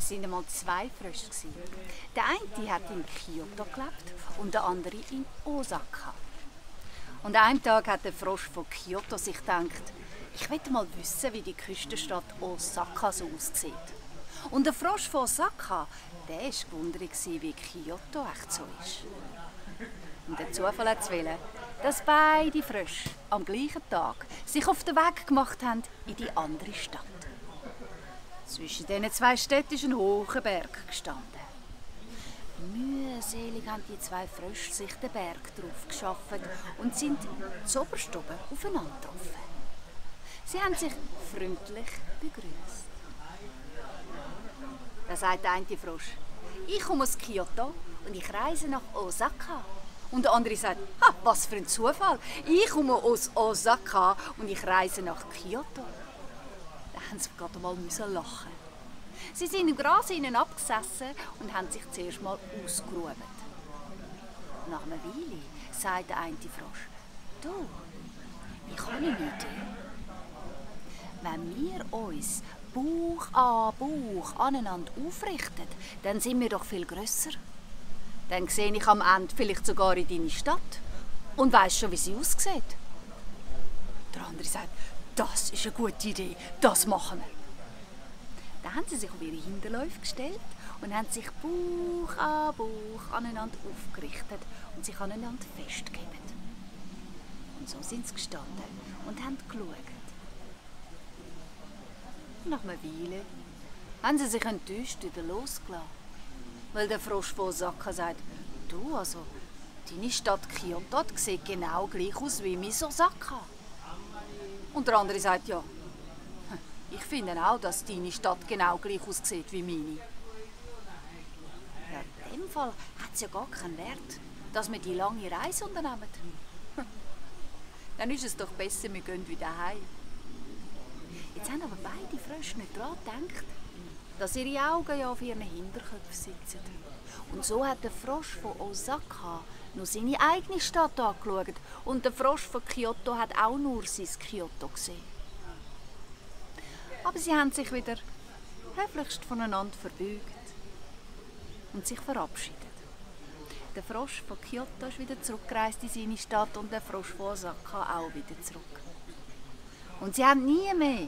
sind einmal zwei Frösche. Der eine hat in Kyoto gelebt und der andere in Osaka. Und einen Tag hat der Frosch von Kyoto sich gedacht, ich will mal wissen, wie die Küstenstadt Osaka so aussieht. Und der Frosch von Osaka, der war gewundert, wie Kyoto echt so ist. Und der Zufall hat es wollen, dass beide Frösche am gleichen Tag sich auf den Weg gemacht haben in die andere Stadt. Zwischen diesen zwei Städten ist ein hoher Berg gestanden. Mühselig haben die zwei Frösche sich den Berg drauf geschafft und sind zuoberst oben aufeinander getroffen. Sie haben sich freundlich begrüßt. Da sagt der eine Frosch, ich komme aus Kyoto und ich reise nach Osaka. Und der andere sagt, was für ein Zufall, ich komme aus Osaka und ich reise nach Kyoto. Da haben sie gerade mal lachen. Sie sind im Gras innen abgesessen und haben sich zuerst mal ausgeruht. Nach einer Weile sagt der eine Frosch, du, ich habe eine Idee. Wenn wir uns Bauch an Bauch aneinander aufrichten, dann sind wir doch viel grösser. Dann sehe ich am Ende vielleicht sogar in deine Stadt und weiss schon, wie sie aussieht. Der andere sagt, das ist eine gute Idee, das machen wir. Dann haben sie sich auf ihre Hinterläufe gestellt und haben sich Bauch an Bauch aneinander aufgerichtet und sich aneinander festgegeben. Und so sind sie gestanden und haben geschaut. Nach einer Weile haben sie sich enttäuscht wieder losgelassen. Weil der Frosch von Osaka sagt, du, also, deine Stadt Kyoto sieht genau gleich aus wie mein Osaka. Und der andere sagt, ja, ich finde auch, dass deine Stadt genau gleich aussieht wie meine. Ja, in dem Fall hat es ja gar keinen Wert, dass wir die lange Reise unternehmen. Dann ist es doch besser, wir gehen wieder heim. Jetzt haben aber beide Frösche nicht daran gedacht, dass ihre Augen ja auf ihren Hinterköpfen sitzen. Und so hat der Frosch von Osaka nur seine eigene Stadt angeschaut und der Frosch von Kyoto hat auch nur sein Kyoto gesehen. Aber sie haben sich wieder höflichst voneinander verbeugt und sich verabschiedet. Der Frosch von Kyoto ist wieder zurückgereist in seine Stadt und der Frosch von Osaka auch wieder zurück. Und sie haben nie mehr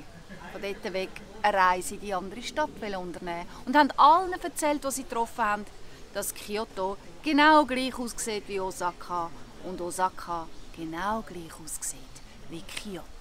von dort weg eine Reise in die andere Stadt unternehmen und haben allen erzählt, was sie getroffen haben, dass Kyoto genau gleich aussieht wie Osaka und Osaka genau gleich aussieht wie Kyoto.